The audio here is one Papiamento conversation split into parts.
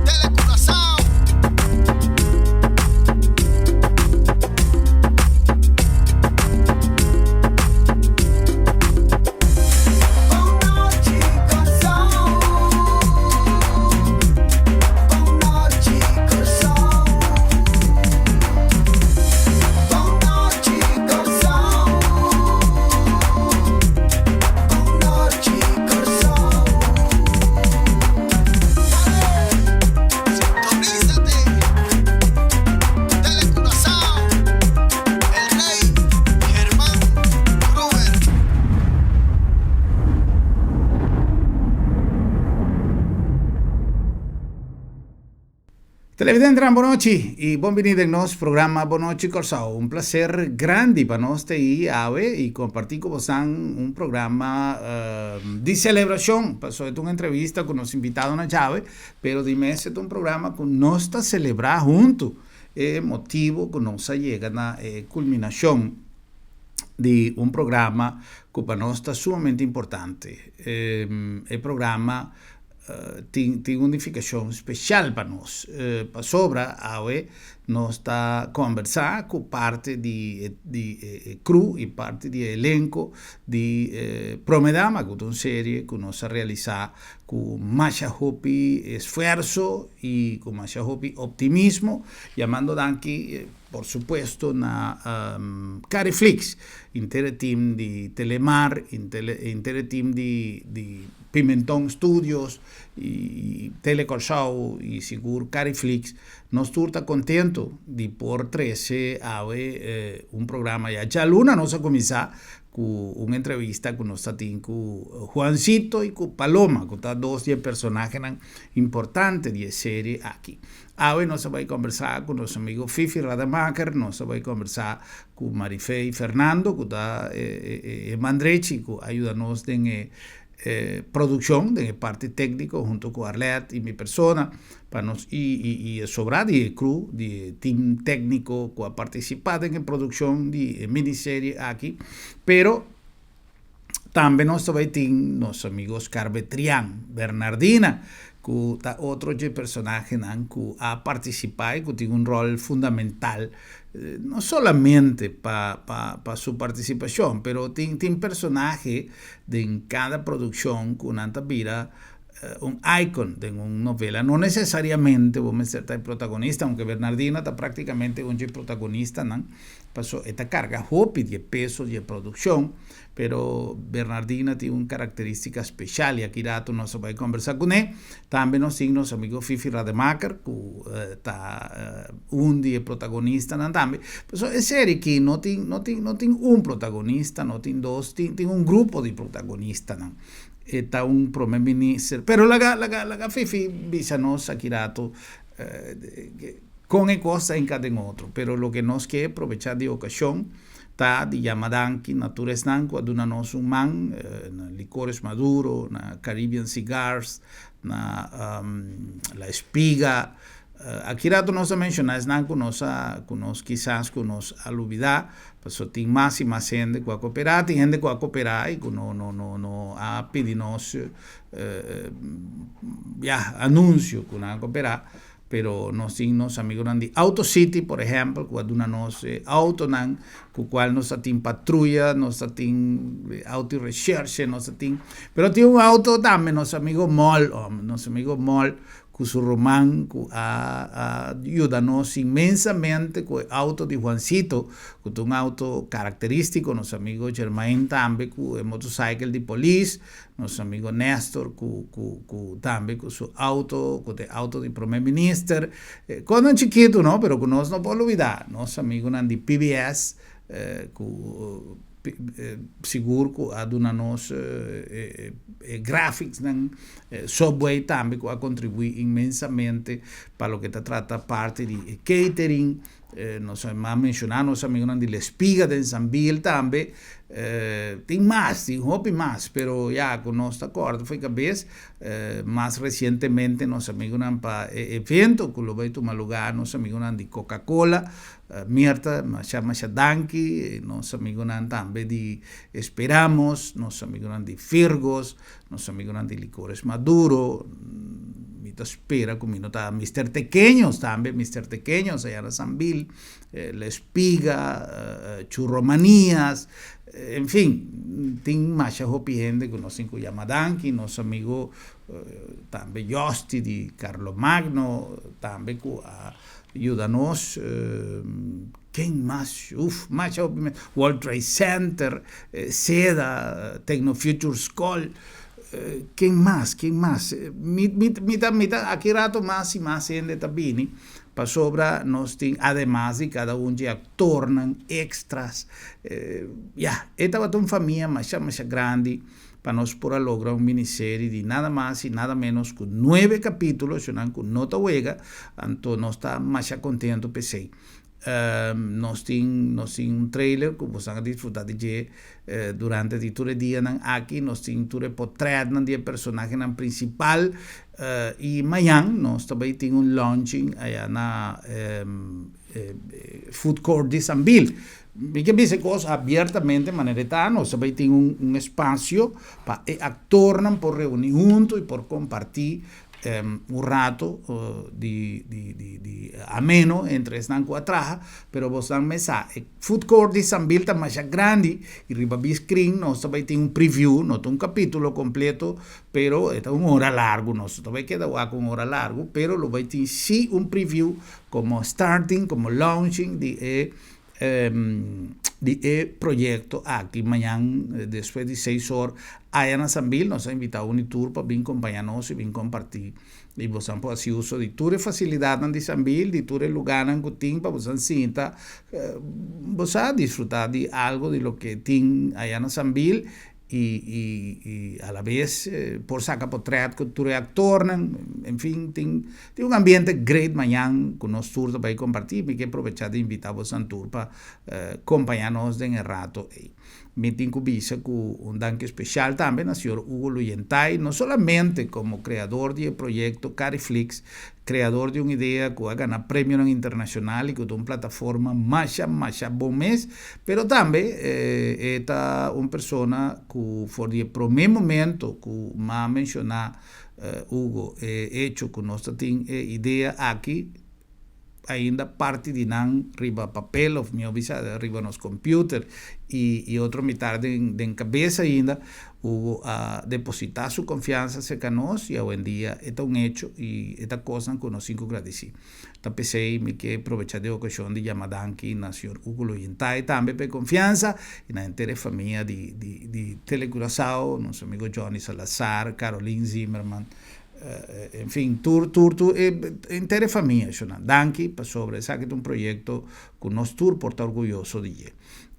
Telecuraçao. Sintonízate. Telecuraçao. El Rey Germán Gruber. Televidentenan bonochi y bon bini den nos programa Bonochi Kòrsou. Un placer grandi pa nos ta ei awe y comparti cu bosan un programa di celebracion. Pasobra e ta un entrevista cu nos invitadonan djawe, pero di mes e ta un programa cu nos ta celebra hunto e motibo cu nos a yega na e culminacion di un programa cu pa nos ta sumamente importante. E programa tin tin un nifikashon speshal pa nos pasobra awe nos ta kombersá ku parti di e di e crew i parti di e elenko di Prome Dama ku ta un serie ku nos a realisá ku masha hopi esfuerso i ku masha hopi optimismo yamando danki por supuesto na Cariflix inter e team di Telemar inter e team di di Pimenton Studios y Tele Kòrsou y sigur Cariflix, nos tur ta contento di por trece awe un programa ya. Djaluna nos a cuminsa cu un entrevista cu nos ta tin cu Juancito y cu Paloma, cu ta dos di e personahenan importante di e serie aki. Awe nos a bay combersa cu nos amigo Fifi Rademaker, nos a bay combersa cu Marifey Fernando, cu ta e mandrechi cu a yuda nos den e produccion, den e parti tecnico hunto cu Arlette y mi persona, pa nos y e sobra di e crew, di e team tecnico cu a participa den e produccion di e miniserie aki. Pero tambe nos ta bay tin nos amigo Oscar Betrian Bernardina, cu ta otro dje personahenan cu a participa y cu tin un rol fundamental no solamente pa pa pa su participacion, pero tin tin personahe den cada produccion cu nan ta bira un icon den un novela. No necesariamente bo mester ta e protagonista, aunke Bernardina ta practicamente un dje protagonistanan, paso e ta carga hopi di e peso di e produccion. Pero Bernardina tin un caracteristica special y aki rato nos a bay conversa cune. Tambe nos tin nos amigo Fifi Rademaker cu ta un di e protagonistanan tambe. Pasobra e serie aki no tin no tin no tin un protagonista, no tin dos, tin tin un grupo di protagonistanan. E ta un prome minister, pero laga laga laga Fifi bisa nos aki rato con e cos ta hinca den otro. Pero loke nos ke probecha di ocasion Ta di yama danki na tur esnan ku a duna nos un man, na Licores Maduro, na Caribbean Cigars, na La Espiga. Aki rato nos a menshoná esnan ku nos a ku nos kisas ku nos a lubidá, pasobra tin mas i mas hende ku a koperá, tin hende ku a koperá i ku no no no no a pidi nos ya anunsio ku nan a koperá. Pero nos tin nos amigonan di Auto City, por ehempel, ku a duna nos e autonan ku kual nos ta tin patruya, nos ta tin auto recherche, nos ta tin. Pero tin un auto tambe, nos amigo Mol, nos amigo Mol ku su ruman ku a a yuda nos inmensamente ku e auto di Juancito, ku ta un auto karakteristiko, nos amigo Germain tambe ku e motorcycle di polis. Nos amigo Nestor cu cu cu tambe cu su auto, cu ta e auto di Prome Minister. Cosnan chikito no, pero cu nos no por lubida. Nos amigonan di PBS cu sigur cu a duna nos e graphicsnan, Subway tambe cu a contribui inmensamente pa loke ta trata parti di e catering. Nos a menciona nos amigonan di La Espiga den Sambil tambe. Tin mas, tin hopi mas, pero ya cu nos ta corda fo'i cabes. Mas recientemente nos amigonan pa e evento cu lo bay tuma lugar, nos amigonan di Coca Cola, Mirta, masha masha danki. Nos amigonan tambe di Esperamos, nos amigonan di Firgos, nos amigonan di Licores Maduro. Mi ta spera ku mi no ta Mister Tequeños tambe, Mister Tequeños aya na Sambil, La Espiga, Churromanias, en fin, tin masha hopi hende ku nos tin ku yama danki, nos amigo tambe Josti di Carlomagno tambe ku a yuda nos, ken mas, uf, masha hopi mes, World Trade Center, Seda, Tecnofuture School, ken mas, ken mas, mi mi mi ta mi ta aki rato mas y mas hende ta bini pasobra nos tin ademas di cada un dje actornan, extras, ya, e tabata un famia masha masha grandi pa nos por a logra un miniserie di nada mas y nada menos cu nuebe capitulo, esnan cu no ta wega, anto nos ta masha contento p'esey. Nos tin nos tin un trailer ku boso a disfruta di dje durante di tur e dianan aki. Nos tin tur e potretnan di e personahenan prinsipal i mañan nos ta bai tin un launching aya na food court di Sambil. Mi ke bisa e kos abiertamente manera e ta, nos ta bai tin un espasio pa e aktornan por reuni huntu i por komparti un rato di di di di ameno entre esnan cu a traha, pero bosnan mes sa e food court di Sambil ta masha grandi y riba big screen nos ta bay tin un preview, no ta un capitulo completo, pero e ta un ora largo, nos no ta bay keda wak un ora largo, pero lo bay tin si un preview como starting, como launching di e di e proyecto aki mañan despues di seis or aya na Sambil nos a invita uni tur pa bin compaña nos y bin comparti y bosan por haci uso di tur e facilidadnan di Sambil di tur e lugarnan cu tin pa bosan sinta bosa disfruta di algo di loke tin aya na Sambil y y y a la vez por saca potret cu tur e actornan, en fin, tin tin un ambiente great mañan cu nos tur ta bay comparti, mi ke probecha di invita bosan tur pa compaña nos den e rato ey. Mi tin cu bisa cu un danki especial tambe na señor Hugo Luyentay, no solamente como creador di e proyecto Cariflix, Creador di un idea cu a gana premionan internacional y cu ta un plataforma masha masha bon mes, pero tambe e ta un persona cu for di e prome momento cu m'a menciona Hugo e hecho cu nos ta tin e idea aki ainda parti di nan riba papel of miho bisa riba nos computer y otro mitar den cabeza ainda Hugo a deposita su confiansa cerca nos y awendia e ta un hecho y e ta cosnan cu nos tin cu gradici. Ta p'esey mi ke probecha di e ocasion di yama danki na señor Hugo Loyentay tambe pa e confiansa y na henter e famia di di Tele Curaçao, nos amigo Johnny Salazar, Caroline Zimmerman, en fin, tur tur tur e henter e famia eshonan. Danki pasobra esaki ta un proyecto cu nos tur por ta orguyoso di dje.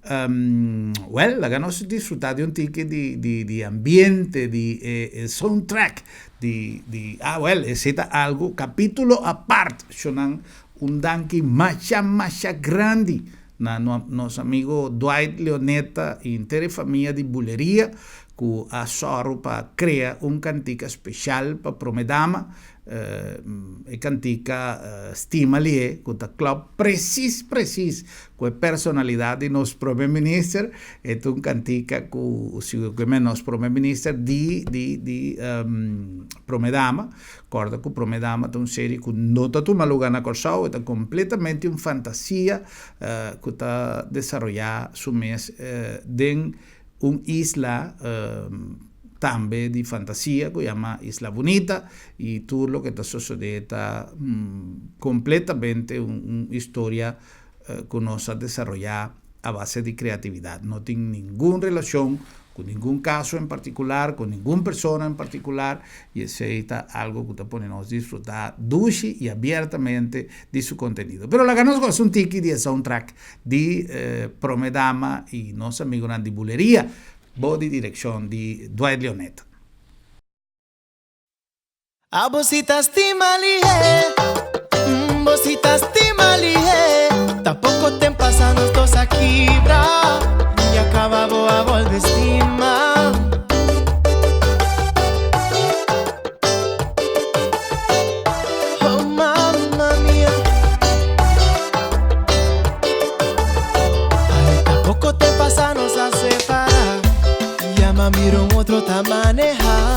Well, laga nos disfruta di un tiki di di di ambiente, di e e soundtrack di di ah well esei ta algu capitulo apart shonan un danki masha masha grandi na nos amigo Dwight Leoneta y henter e famia di Buleria ku a sòru pa krea un kantika speshal pa Prome Dama. E kantika Stima Lié ku ta klòp presis presis ku e personalidat di nos Prome Minister. E ta un kantika ku si ku e nos Prome Minister di di di Prome Dama. Kòrda ku Prome Dama ta un serie ku no ta tuma lugá na Kòrsou, e ta kompletamente un fantasia ku ta desaroyá su mes den un isla tambe di fantasia ku yama Isla Bunita i tur loke ta sosodé ta kompletamente un historia ku nos a desaroyá a base di kreatividat. No tin ningun relashon ku ningun kaso en partikular, ku ningun persona en partikular i esei ta algu ku ta pone nos disfrutá dushi i abiertamente di su kontenido. Pero laga nos gosa un tiki di e soundtrack di Prome Dama i nos amigunan di Buleria bou di direkshon di Dwight Leoneta. Abo si ta stima lihé, mm, bo si ta stima lihé. Ta poko temp pasa nos dos a kibra, i a kaba bo a bolbe stima. Oh mama mia. Ay, ta poko temp pasa nos a separa, i a mira un otro ta maneha.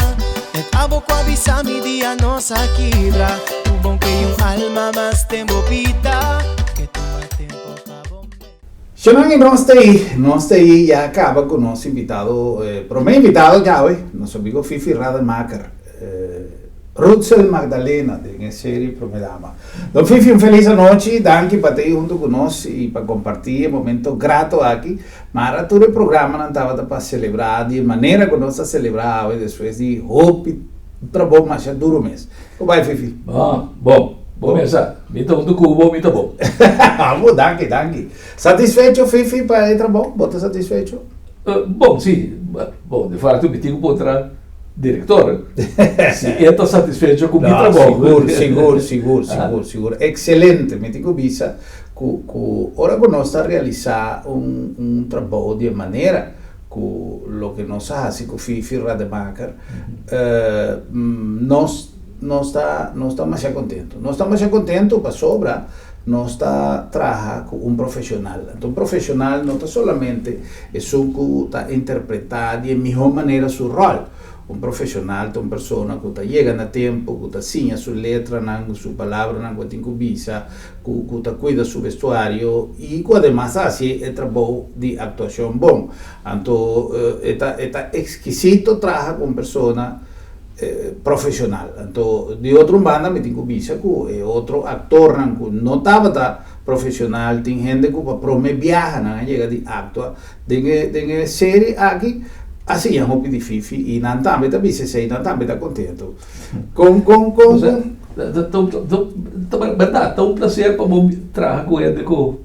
Net abo ku a bisa. Bisa mi dia nos a kibra Ku bon ke un alma mas den bo bida Ke tuma tempo pa bo mes. Shanan y nos ta ei, nos ta ei ya caba cu nos invitado, prome invitado djawe, nos amigo Fifi Rademaker, Rutsel Magdalena den e serie Prome Dama. Don Fifi un feliz anochi, danki pa ta ei hunto cu nos y pa comparti e momento grato aki. Mara tur e programanan tabata pa celebra di e manera cu nos ta celebra awe despues di hopi trabou masha duro mes. Cu bai Fifi? Bon, bon. Bo mesa. Mi ta hunto cu bo, mi ta bon. Amo, danki, danki. Satisfecho Fifi pa e trabou? Bo ta satisfecho? Bon, si. Bon, de facto mi tin cu puntra director si e ta satisfecho cu mi trabou. Sigur, sigur, sigur, sigur, sigur. Excelente. Mi tin cu bisa cu, cu ora cu nos ta realisa un, un trabou di e manera cu loke nos a haci cu Fifi Rademaker, nos, nos ta, nos ta masha contento. Nos ta masha contento pasobra nos ta traha cu un profesional. Anto un profesional no ta solamente esun cu ta interpreta di e miho manera su rol. Un profesional ta un persona cu ta yega na tempo, cu ta siña su letranan, su palabranan cu e tin cu bisa, cu cu ta cuida su vestuario y cu ademas ta haci e trabou di actuacion bon. Anto e ta e ta exquisito traha cu un persona profesional. Anto di otro un banda mi tin cu bisa cu e otro actornan cu no tabata profesional tin hende cu pa prome biaha nan a yega di actua den e den e serie aki a siña hopi di Fifi y nan tambe ta bisa esey nan tambe ta contento. Con con con con. Ta berdad ta un placer pa bo traha cu hende cu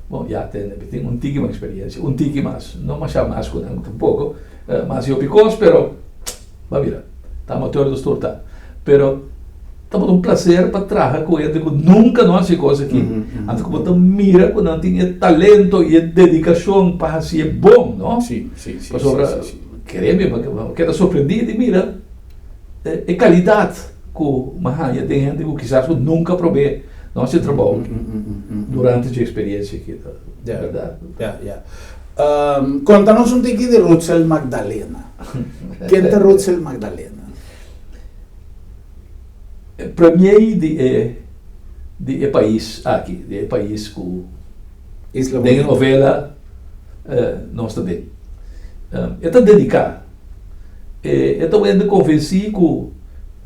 bon ya tin un tiki mas experiencia un tiki mas no masha mas cu nan tampoco mas hopi cos pero Ba mira, ta amateur nos tur ta. Pero tabata un placer pa traha cu hende cu nunca no haci e cos aki. Anto cu bo ta mira cu nan tin e talento y e dedicacion pa haci e bon, no? Si, si, si. Pasobra, kere mi, bo keda sorprendi di mira e calidad cu mi a haya den hende cu kisas cu nunca probe no haci e trabou aki durante dje experiencia aki. Ya, ya, ya. Conta nos un tiki di Rutsel Magdalena. Ken ta Rutsel Magdalena? E premier di e di e pais aki, di e pais ku Isla den e Bonita. novela nos ta den. E ta dediká, e e ta wende konvensí ku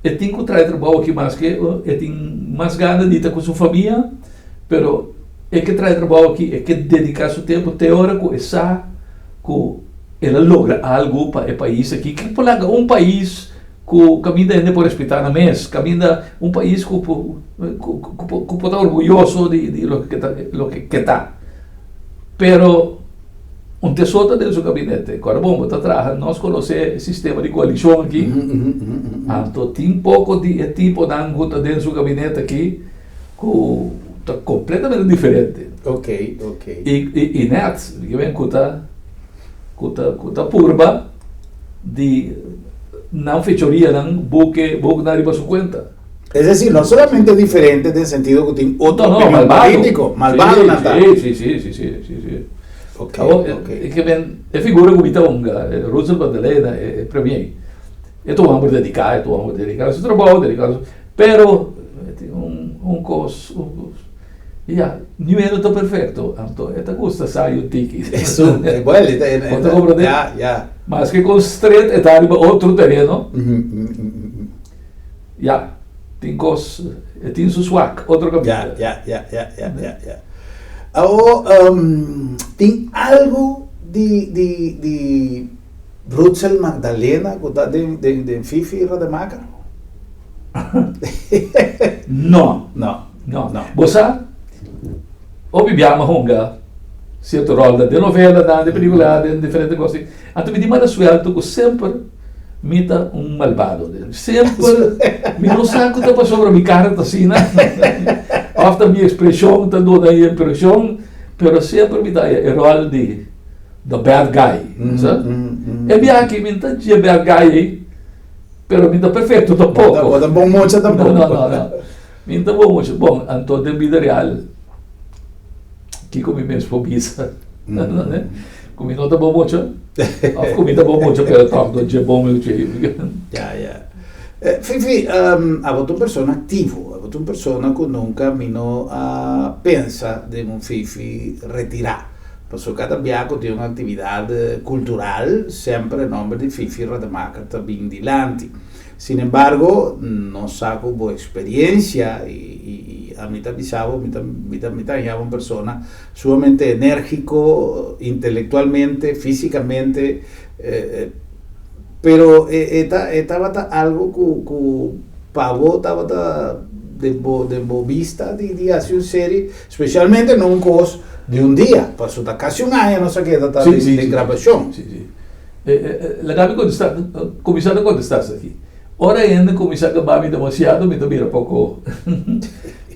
e tin ku traha e trabou aki maske e tin mas gana di ta ku su famia, pero e ke traha e trabou aki, e ke dediká su tempu te ora ku e sa ku el a logra algu pa e pais aki, ke por laga un pais ku kaminda hende por respetá nan mes, kaminda un pais ku por ku por ta orguyoso di di loke ke ta loke ke ta. Pero un tesoro ta den su gabinete. Kòrda bon, bo ta traha, nos konosé e sistema di koalishon aki, anto tin poko di e tiponan ku ta den su gabinete aki ku ta kompletamente diferente. Ok, ok. I i i nèt, ke men ku ta ku ta ku ta purba di nan fechorianan buke buk nan riba su kuenta. Es decir, no solamente diferente den sentido ku tin otro No, no, opinion malbado. polítiko, malbado Sí, nan ta. sí, sí, sí, sí, sí, sí, sí. Ok, Awor, ok. ke men e figura ku mi ta hunga, Russell Magdalena, e premier, e ta un homber dediká, e ta un homber dediká na su trabou, dediká na su, pero e tin un un kos, un kos. Ya, niun hende ta perfecto, anto e ta gusta sa yu tiki. Esun, e bueno, e ta, e Bo ta comprende? Ya, ya. Maske con stret e ta riba otro tereno. Ya, tin cos, e tin su swak, otro caminda. Ya, ya, ya, ya, ya, ya. Awo, tin algo di, di, di Rutsel Magdalena cu ta den, den, den Fifi Rademaker? No. No. No. No. Bo sa, hopi bia mi a hunga sierto ròl den novelanan, den pelikulanan, den diferente kos. Anto mi tin mala suèltu ku semper mi ta un malbado. Semper mi no sa ku ta pasobra mi kara ta asina òf ta mi ekspreshon ta duna e impreshon, pero semper mi ta haña e ròl di the bad guy. Sa? E bia aki mi no ta dje bad guy ei, pero mi no ta perfekto tampoko. Bo ta bon mucha tampoko. No, no, no. Mi no ta bon mucha. Bon, anto den bida real, kiko mi mes por bisa? Ku mi no ta bon mucha? Of ku mi ta bon mucha pero tòg no dje bon mucha. Ya, ya. Fifi, abo ta un persona aktivo, abo ta un persona ku nunka mi no a pensa den un Fifi retirá. Pasobra kada bia ku tin un aktividat kultural, semper e nòmber di Fifi Rademaker ta bin dilanti. Sin embargo, nos sa ku bo eksperiencia i ami ta bisa bo, mi ta mi ta mi ta haña bo un persona sumamente enérgiko, intelektualmente, físikamente, Pero e ta e tabata algo ku ku pa bo tabata den bo den bo bista di di hasi un serie, specialmente no un kos di un dia, pasobra ta kasi un aña nos a keda ta den den grabashon. Si, si. Laga mi kontestá, kuminsá ta kontestá esaki. Ora hende kuminsá gaba mi demasiado mi ta bira poko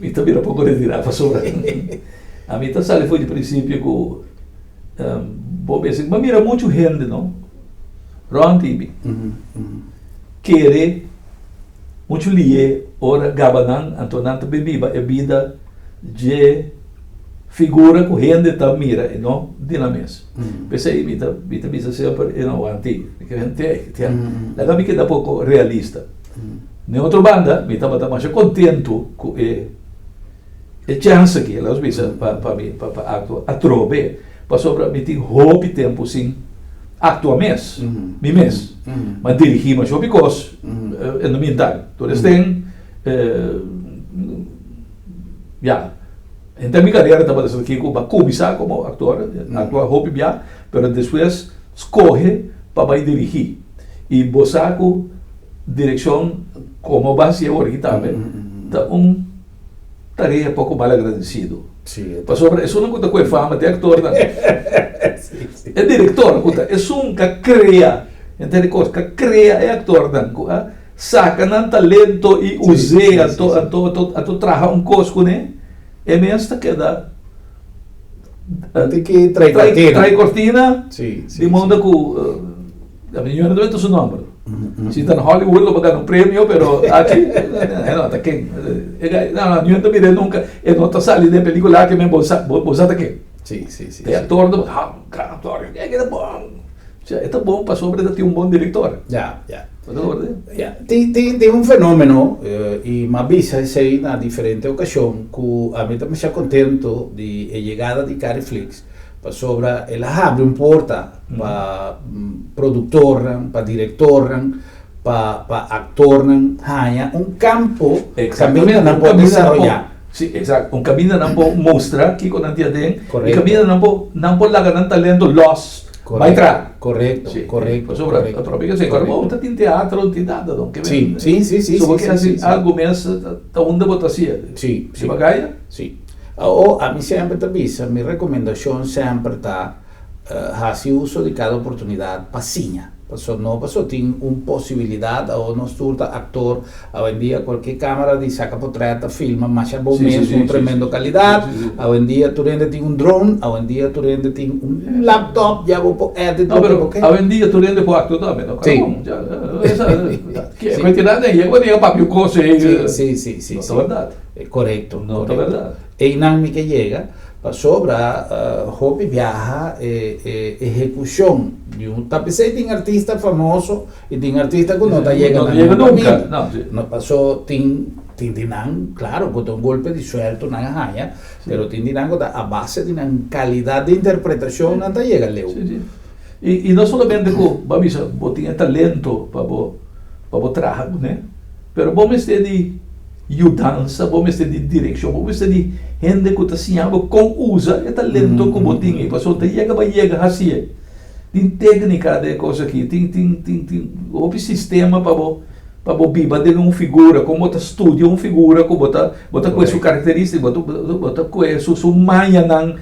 mi ta bira poko retirá pasobra ami ta sali for di prinsipio ku bo mester bo a mira muchu hende no. Rònt di mi. Kere muchu lié ora gaba nan, anto nan ta bin biba e bida dje figura ku hende ta mira i no di nan mes. P'esei mi ta mi ta bisa semper e no wanti laga mi keda poko realista. Den otro banda mi tabata masha kontentu ku e e chèns aki, laga nos bisa pa pa mi pa pa aktua atrobe. Pasobra mi tin hopi tempu sin aktua mes, mi mes. Mi a dirigí masha hopi kos en de meantime. Tur esten, ya, henter mi karera tabata esaki ku mi a kuminsá komo aktor, aktua hopi bia, pero despues skohe pa bai dirigí. I bo sa ku direkshon komo bo a hasi awor aki tambe ta un tarea poko mal agradesido. Pasobra esunnan ku ta kohe fama ta e aktornan. E direktor ku ta esun ku a krea henter e kos, ku a krea e aktornan, ku a saka nan talento i us'é anto anto anto anto traha un kos kuné, e mes ta keda trai kortina di moda ku. Mi no ta su nomber. Si ta na Hollywood lo por gana un premio, pero aki e no ta ken. No, no, niun ta mir'é nunca. E no ta sali den pelicula aki, men bo sa, bo sa ta ken. Sí, sí, sí. E actor ta, ha, un gran actor. E ta bon. Osea, e ta bon pasobra e ta tin un bon director. Ya, ya. Bo ta acorda? Ya. Tin, tin, tin un fenomeno, y m'a bisa esey na diferente ocasion, cu ami ta masha contento di e yegada di Cariflix, Pasobra el a habri un porta pa produktornan, pa direktornan, pa pa aktornan haña un kampo kaminda nan por desaroyá. Sí, exacto. Un kaminda nan por mustra kiko nan tin aden i kaminda nan por nan por laga nan talento lòs bai traha. Korekto, korekto. Pasobra atrobe ke esei bo ta tin teatro, no tin nada don. Sí, sí, sí, sí. So bo ke hasi algu mes ta unda bo ta hasié. Sí, sí. Riba kaya? Sí. Awor, ami semper ta bisa, mi rekomendashon semper ta hasi uso di kada oportunidat pa siña. Pasobra no pasobra tin un posibilidat, awor nos tur ta aktor, awendia kualke kamera di saka potrèt ta filma masha bon mes ku un tremendo kalidat, awendia tur hende tin un drone, awendia tur hende tin un laptop ya bo por edit loke bo ke. Awendia tur hende por aktua tambe, no? Sí. Sí, sí, sí. No ta bèrdat. Korekto. No ta bèrdat. Einan mi ke yega, pasobra hopi biaha e e ehekushon di un ta p'esei tin artista famoso i tin artista ku no ta yega na ningun kaminda. No paso tin tin di nan klaro ku ta un golpe di suèltu nan a haña, pero tin di nan ku ta a base di nan kalidat di interpretashon nan ta yega leu. I no solamente ku bo a bisa bo tin e talento pa bo pa bo traha kuné, pero bo mester di yudansa, bo mester di direkshon, bo mester di hende ku ta siña bo kon usa e talento ku bo tin ei, pasobra ta yega bo a yega hasié. Tin téknika den e kos aki, tin tin tin tin hopi sistema pa bo pa bo biba den un figura, kon bo ta studia un figura ku bo ta bo ta kue su karakterístika, bo ta bo ta kue su su mañanan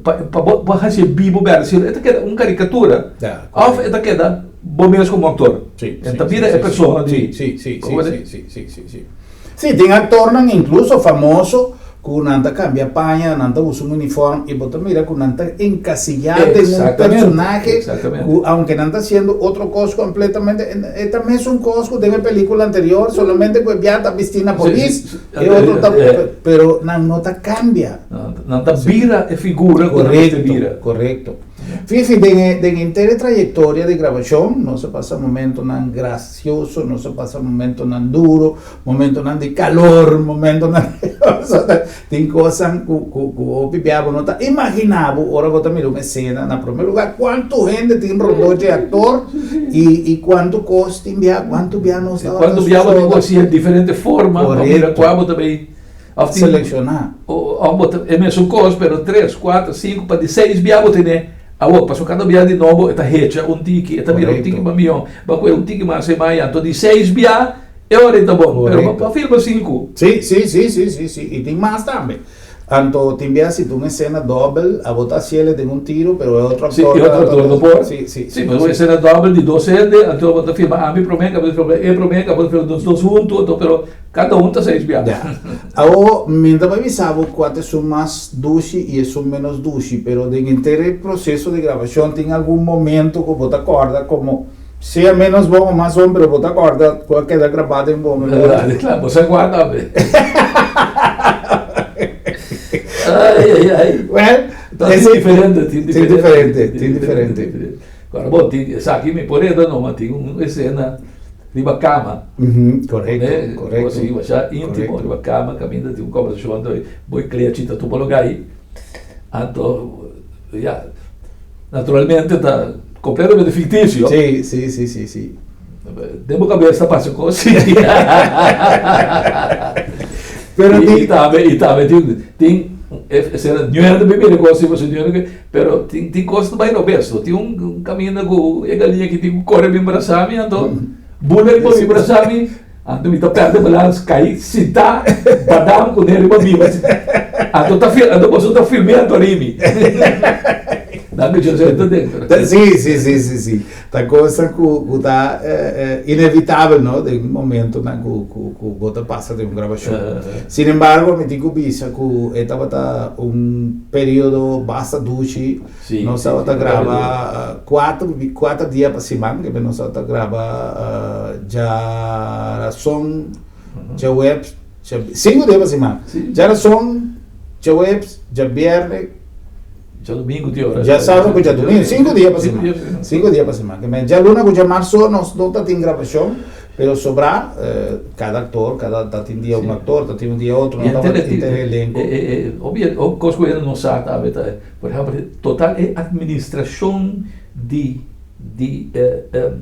pa pa bo bo hasié bibu bèrdè, si no e ta keda un karikatura òf e ta keda bo mes komo aktor. Sí, E ta bira e persona di. Sí, sí, sí, sí, sí, sí, sí, sí. Sí, tin aktornan inkluso famoso. Ku nan ta kambia paña, nan ta usa un uniform i bo ta mira ku nan ta enkasillá den un personahe ku aunke nan ta hasiendo otro kos kompletamente, e ta mesun kos ku den e pelikula anterior, solamente ku e bia ta bistí na polis, e otro ta, pero nan no ta kambia. Nan ta bira e figura ku nan mester bira. Korekto, korekto. Fifi, den e den henter e trayektoria di grabashon nos a pasa momentonan grasioso, nos a pasa momentonan duro, Momentonan di calor, momentonan tin cosnan cu cu cu hopi bia bo no ta imagina bo ora bo ta mira un escena. Na primer lugar cuanto hende tin rondó dje actor y y cuanto cos tin bia, cuanto bia nos tabata Cuanto bia bo tin cu haci diferente forma pa mira cua bo ta bay of tin Selecciona. Of bo ta e mesun cos pero tres, cuatro, cinco pa di seis bia bo tene awor pasobra cada bia di nobo e ta hecha un tiki e ta bira un tiki mas miho ba cu e un tiki mas e maya anto di seis bia E ora ei ta bon, pero bo por filma sinku. Sí, sí, sí, sí, sí, sí. I tin mas tambe. Anto tin bia si ta un esena dòbel, abo ta hasiel den un tiro, pero e otro Sí, aktor e ta otro aktor no por. Sí, sí, Sí, sí, pero un sí. esena dòbel di dos hende, anto bo ta filma ami promé, abo ta filma e promé, abo ta filma nos dos huntu, anto pero kada un ta seis bia. Ya. Awor, mi ta bai bisa bo kua ta esun mas dushi i esun ménos dushi, pero den henter e proseso di grabashon tin algun momento ku bo ta kòrda komo Sea menos bon o mas bon, pero bo ta corda cu a keda grabá den bo memoria. Verdad, claro, bo sa guarda be. Ay, ay, ay. Well, Tin diferente, tin Tin diferente, tin diferente. Ahora bon, tin, esaki mi por reda no, ma tin un escena riba cama. Correcto, Eh, correcto. Así, masha íntimo, Correcto. riba cama, caminda tin un conversacion, anto bo y Clea chita tuma lugar ahí. Anto, ya, Naturalmente ta completamente ficticio. Sí, sí, sí, sí, sí. Den bo cabeza pasa cos. Pero y, ti- y tambe, y tambe tin, tin, escena, nueve mi mira cos así, nueve, pero tin, tin cos ta bay robes, no? Tin un, un camino cu e galiña ki tin cu core bin brasa mi, anto bula riba mi brasa mi, Anto mi ta perde balans kai sintá badam ku ne riba mi. Anto ta fil anto boso ta filmé anto rimi. Danki José ta dentro. Sí, sí, sí, sí, sí. Ta cosa ku ku ta inevitabel, no? Den momentonan ku ku ku bo ta pasa den un grabashon. Sin embargo, mi tin ku bisa ku e tabata un periodo basta dushi. Sí, Nos sí, tabata sí, graba cuatro, cuatro dia pa siman, que nos tabata graba djarason, djaweps, cinco dia pa siman. Sí. Djarason, djaweps, djabierne, Djadomingo tin ora. djasabra cu djadomingo, cinco dia pa Cinco siman. dia pa siman. Cinco dia pa siman. Ke men djaluna cu djamarzo nos no ta tin grabacion, Pero sobrá, kada aktor, kada ta tin dia un aktor, ta tin un dia otro, no tabata henter e elenko. Hopi hopi kos ku hende no sa tambe ta, por ehèmpel, total e atministrashon di di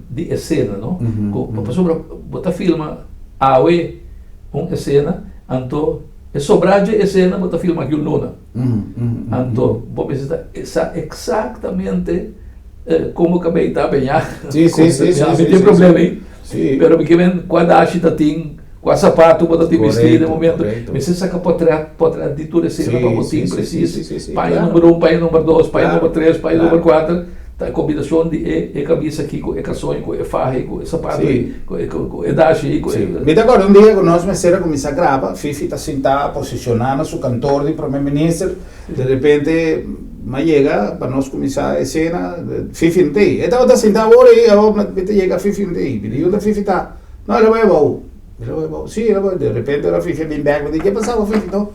di esena, no? Ku pasobra bo ta filma awe un esena, anto e sobrá dje esena bo ta filma aki un luna. Anto bo mester ta sa eksaktamente Como cabey ta beña. Sí, sí, sí, sí. Mi tin problema ahí. Sí. Pero mi ke men kua dashi ta tin, kua sapato bo ta tin bisti den momento. Mester saka potret, potret di tur esena pa bo tin precies. Paña number un, paña number dos, paña number tres, paña number kuater. Ta e kombinashon di e e kabisa aki ku e karson ku e faha ku e sapato ku e ku e dashi ku e. Mi ta acorda un dia ku nos mester a kuminsá graba, Fifi ta sintá posishoná na su kantor di Prome Minister. De repente m'a yega pa nos kuminsá e sena, Fifi no ta ei. E tabata sintá awor ei, awor mi ta yega Fifi no ta ei. Mi di, Unda Fifi ta? No, el a bai abou. El a bai abou? Sí, el a bai. De repente ora Fifi a bin bèk, mi di, Ke pasá ku Fifi to?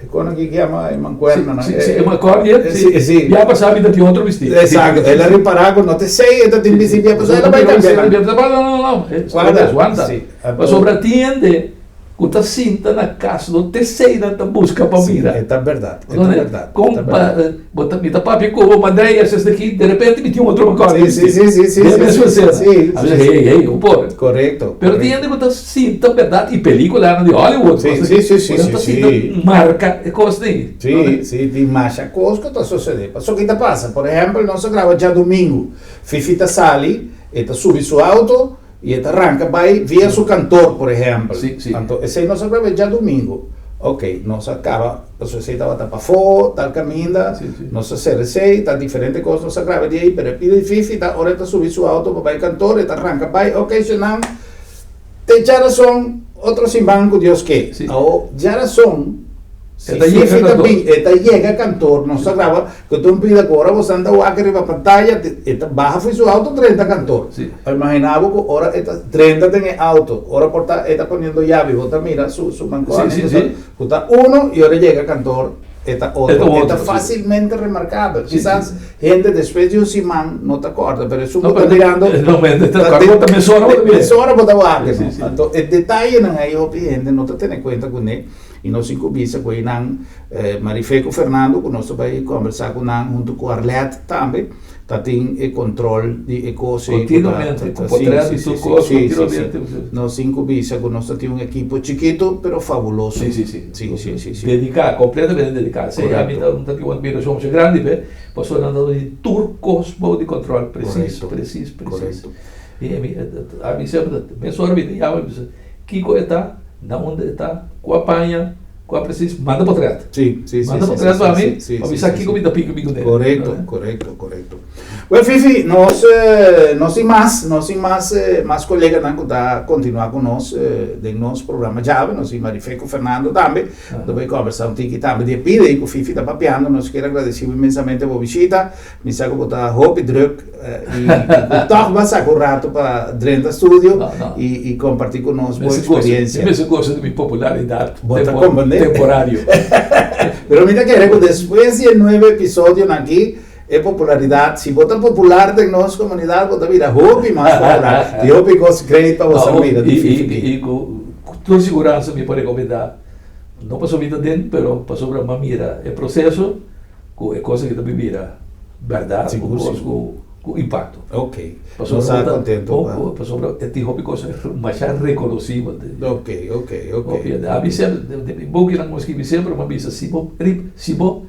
E kon aki ke yama e mankuerna nan. Sí, sí, e mankuerna, sí. Sí. Bia pasá mi ta tin otro bistí. Exacto. El a ripará ku no ta esei e ta tin bistí bia pasá, el a bai kambia nan. No, no, no. Guarda. Wanta. Sí. Pasobra tin hende. Ku ta sinta na kas no te esei nan ta buska pa mira. Sí, e ta bèrdat, e ta bèrdat. Kon pa bo ta mi ta papia ku bo mandai esei aki, de repente mi tin un otro mekòr. Sí, sí, sí, sí, sí. Den mesmo esena. Sí, A bisa, hey, hey, no por. Korekto. Pero tin hende ku ta sinta bèrdat i pelíkulanan di Hollywood. Sí, sí, sí, sí, Nan ta sinta marka e kos ei. Sí, sí, tin masha kos ku ta sosodé. Pasobra ki ta pasa? Por ehèmpel, nos a graba djadumingu. Fifi ta sali, e ta subi su auto. I e ta ranka bai via su kantor, por ehèmpel. Sí, sí. Anto esei nos a grab'é djadumingu. Oké, nos a kaba, pasobra esei tabata pafó, tal kaminda, Sí, sí. nos a sera esei, ta diferente kos nos a graba di ei, pero e pida di Fifi ta ora e ta subi su auto pa bai kantor, e ta ranka bai, oké, Shenam, te djarason, otro siman ku Dios ke. Sí. Awor, djarason. Si Fifi ta bin, e ta yega kantor, nos ta graba ku ta un pida ku ora boso anda wak riba pantaya, e ta baha for su auto drenta kantor. Imaginá bo ku ora e ta drenta den e auto, ora por ta e ta poniendo yabi, bo ta mira su su mankòne ku ta uno i ora e yega kantor e ta otro. E ta fásilmente remarkabel. Kisas hende despues di un siman no ta kòrda, pero esun ku ta mirando mesora bo ta wak. Anto e detayenan ei hopi hende no ta tene kuenta kuné. I nos tin ku bisa ku einan Marife ku Fernando ku nos ta bai kombersá ku nan huntu ku Arlette tambe ta tin e kontrol di e kos ei ku ta Continuamente, ku potret di tur kos continuamente. Nos tin ku bisa ku nos ta tin un ekipo chikitu pero fabuloso. Sí, sí, sí. Sí, sí, sí, sí. Dediká, kompletamente dediká. Sí, ami ta tin un admirashon masha grandi p'e pasobra nan ta duna tur kos bou di kontrol presis, presis, presis. I ami semper ta mesora mi ta yama mi bisa kiko e ta? Na unda e ta? Kua paña? Kua presis? Manda potret. Sí, sí, sí. Manda potret pa mi, pa mi sa kiko mi ta piki mi kuné. Korekto, korekto, korekto. Well, Fifi, nos, nos tin mas, nos tin mas, mas koleganan ku ta kontinuá ku nos den nos programa djawe. Nos tin Marife ku Fernando tambe. Nos ta bai kòmbersá un tiki tambe di e pida ei ku Fifi ta papiando. Nos kier agradesí bo inmensamente bo bishita. Mi sa ku bo ta hopi druk i ku tòg bo a saka un ratu pa drenta studio i kompartí ku nos bo eksperensia. Mi mester gosa di mi popularidat Bo ta komprendé? temporario. Pero mi ta kere ku despues di e nuebe episodionan aki, e popularidat, si bo ta popular den nos komunidat, bo ta bira hopi mas popular. Tin hopi kos great pa bo sa mira di Fifi Pi. I ku tur siguransa mi por rekomendá, no pasobra mi ta den, pero pasobra mi a mira e proseso. Ku e kos aki ta bin bira bèrdat, un kos ku impakto. Ok, nos ta kontento pa. Pasobra e tin hopi kos masha rekonosibel. Ok, ok, ok. Ami semper, den mi bukinan ku mi skibi semper mi a bisa si bo si bo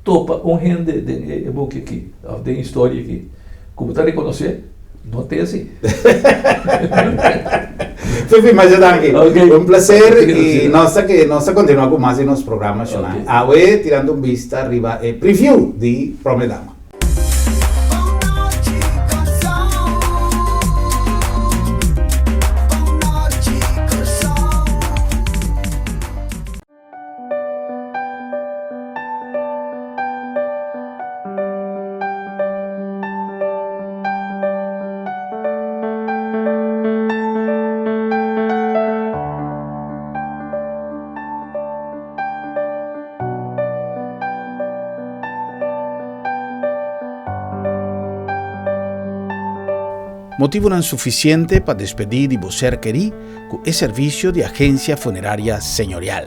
topa un hende den e buki aki òf den e historia aki ku bo ta rekonosé, No te así. Fifi, masha danki. Okay. Un placer y nos ta que nos ta continua cu mas di nos programa shona. Okay. Awe tirando un bista riba e preview di Prome Dama. Motibunan sufisiente pa despedí di bo ser kerí ku e servisio di Agensia Funeraria Señorial.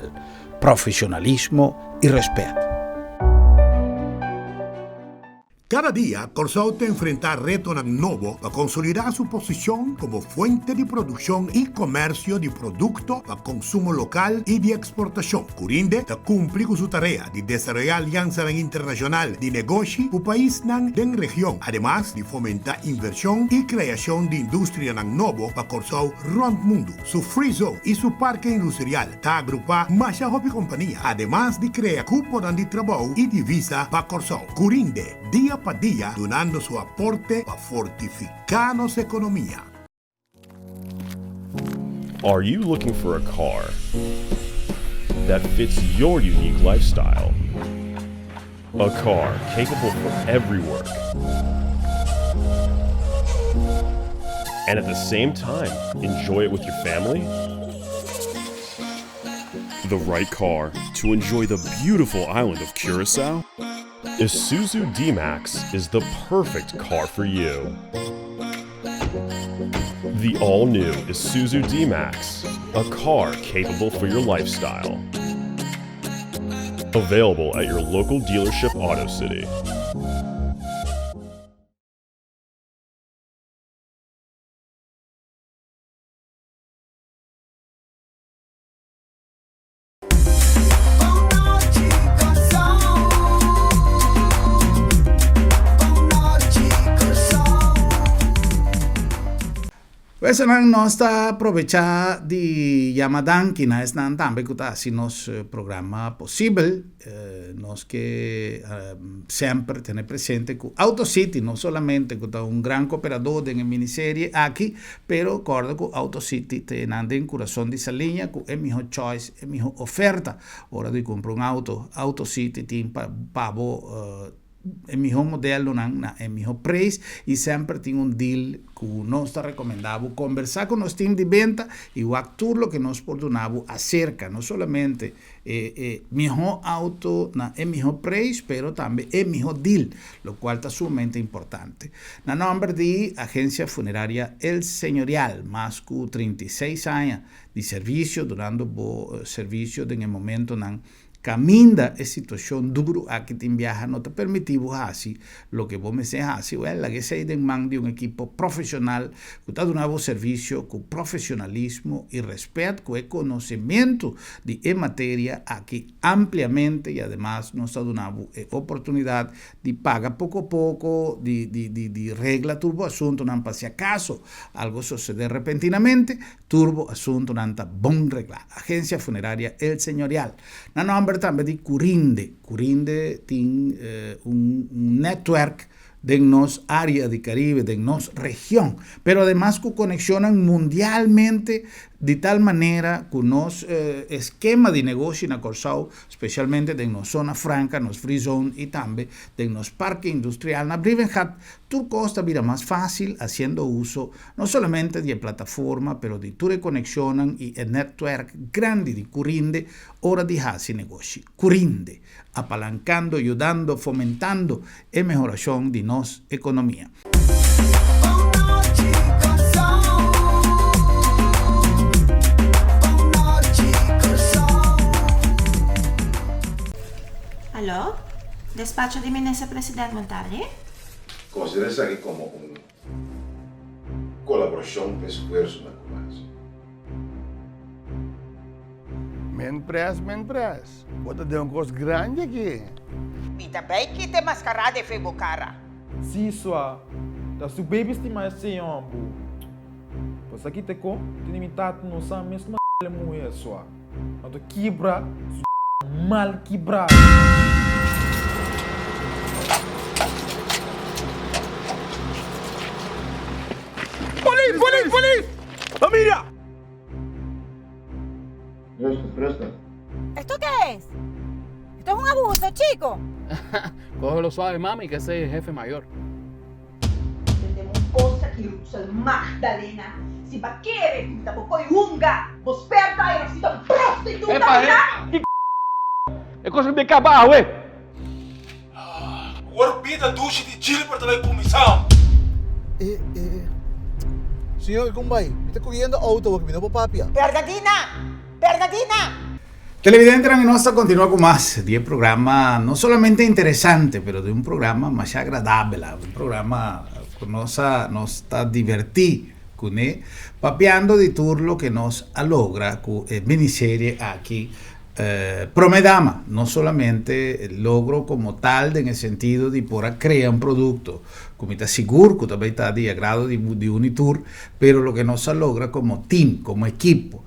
Profesionalismo i rèspèt. Kada dia Kòrsou ta enfrentá retonan nobo pa konsolidá su posishon komo fuente di produkshon i komèrsio di produkto pa konsumo lokal i di eksportashon. Curinde ta kumpli ku su tarea di desaroyá aliansanan internashonal di negoshi ku paisnan den region, ademas di fomentá invershon i kreashon di industrianan nobo pa Kòrsou rònt mundu. Su Free Zone i su Parke Industrial ta agrupá masha hopi kompania, ademas di krea kuponan di trabou i divisa pa Kòrsou. Curinde, dia pa dia dunando su aporte pa fortifiká nos ekonomia. Are you looking for a car that fits your unique lifestyle? A car capable for every work and at the same time enjoy it with your family? The right car to enjoy the beautiful island of Curacao? Isuzu D-Max is the perfect car for you. The all-new Isuzu D-Max, a car capable for your lifestyle. Available at your local dealership Auto City. Wesenan nos ta probechá di yama danki na esnan tambe ku ta hasi nos programa posibel. Nos ke semper tene presente ku Auto City no solamente ku ta un gran kooperadó den e miniserie aki, pero kòrda ku Auto City ta yenan den kurason di Saliña ku e mihó choice, e mihó oferta ora di kumpra un auto. Auto City tin pa bo e mihó modelonan na e mihó preis i semper tin un deal ku nos ta rekomendá bo kombersá ku nos tim di benta i wak tur loke nos por duna bo aserka no solamente e e mihó auto na e mihó preis pero tambe e mihó deal lokual ta sumamente importante. Na nòmber di Agensia Funeraria El Señorial mas ku 36 aña di servisio dunando bo servisio den e momentonan Kaminda e situashon duru aki tin biaha no ta permití bo hasi loke bo mester hasi, wèl, laga esei den man di un ekipo profeshonal ku ta duna bo servisio ku profeshonalismo i rèspèt ku e konosementu di e materia aki ampliamente i ademas nos ta duna bo e oportunidat di paga poko poko, di di di di regla tur bo asuntunan pa si akaso algo sosede repentinamente. Tur bo asuntunan ta bon reglá. Agencia Funeraria El Señorial. Na nomber tambe di Curinde. Curinde tin un netwerk den nos área di Caribe, den nos region. Pero ademas ku konekshonnan mundialmente di tal manera ku nos eskema di negoshi na Kòrsou, spesialmente den nos zona franka, nos free zone i tambe den nos parke industrial na Brievengat, Tur kos ta bira mas fásil hasiendo uso no solamente di e plataforma pero di tur e konekshonnan i e nètwèrk grandi di Curinde ora di hasi negoshi. Curinde, apalankando, yudando, fomentando e mehorashon di nos ekonomia. Aló, despacho di Minister President Montardi? Konsiderá esaki komo un kolaborashon pa esfuersonan ku bo hasi. Men pres, men pres. Bo ta den un kos grandi aki. Mi ta bay kita e mascarada efe bo cara. Si sua, ta su baby stima esey hombo. Pues aki te ko, tene mi tata no sa mes kuma e muhe sua. Anto kibra su mal kibra. Polis! Polis! Polis! Familia! Rustig, rustig. ¿Esto qué es? Esto es un abuso, chico. Cógelo suave, mami, que ese es el jefe mayor. Tende un kos aki Rutsel Magdalena, si ba kere ku mi ta bo koi hunga, bo sperta e si ta un prostituta Epa, mira! Ki c***? E kos a kaba awe! Awor bida dushi di Gilbert ta bai kuminsá. E, e, Señor, kon bai? Mi ta kuriendo outo awor, mi no por papia. Bernadina! Bernadina! Televidentenan y nos ta continua cu mas di e programa no solamente interesante pero di un programa masha agradabel, un programa cu nos a nos ta diverti cune papiando di tur loke nos a logra cu e miniserie aki Prome Dama, no solamente logro como tal den e sentido di por a crea un producto cu mi ta sigur cu ta bay ta di agrado di Unitur pero loke nos a logra como team, como ekipo.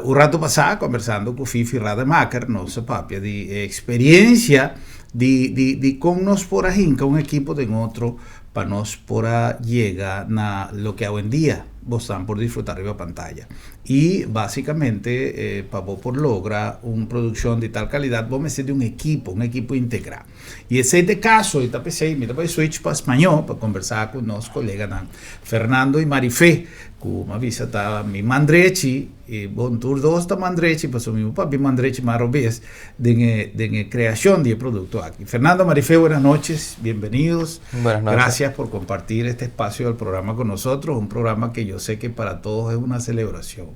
Un rato pasá kombersando ku Fifi Rademaker nos a papia di e eksperiencia di di di kon nos por a hinka un ekipo den otro pa nos por a yega na loke awendia bosnan por disfruta riba pantaya. I basikamente pa bo por logra un produkshon di tal kalidat bo mester di un ekipo, un ekipo integrá. I esei ta e kaso i ta p'esei mi ta bai switch pa spañó pa kombersá ku nos koleganan Fernando i Marifé ku mi a bisa ta mi man drechi i bon tur dos ta man drechi pasobra mi papia man drechi man robes den e den e kreashon di e produkto aki. Fernando, Marifé buenas noches, bienvenidos. Buenas noches. Gracias por compartir este espacio del programa con nosotros, un programa que yo sé que para todos es una celebración.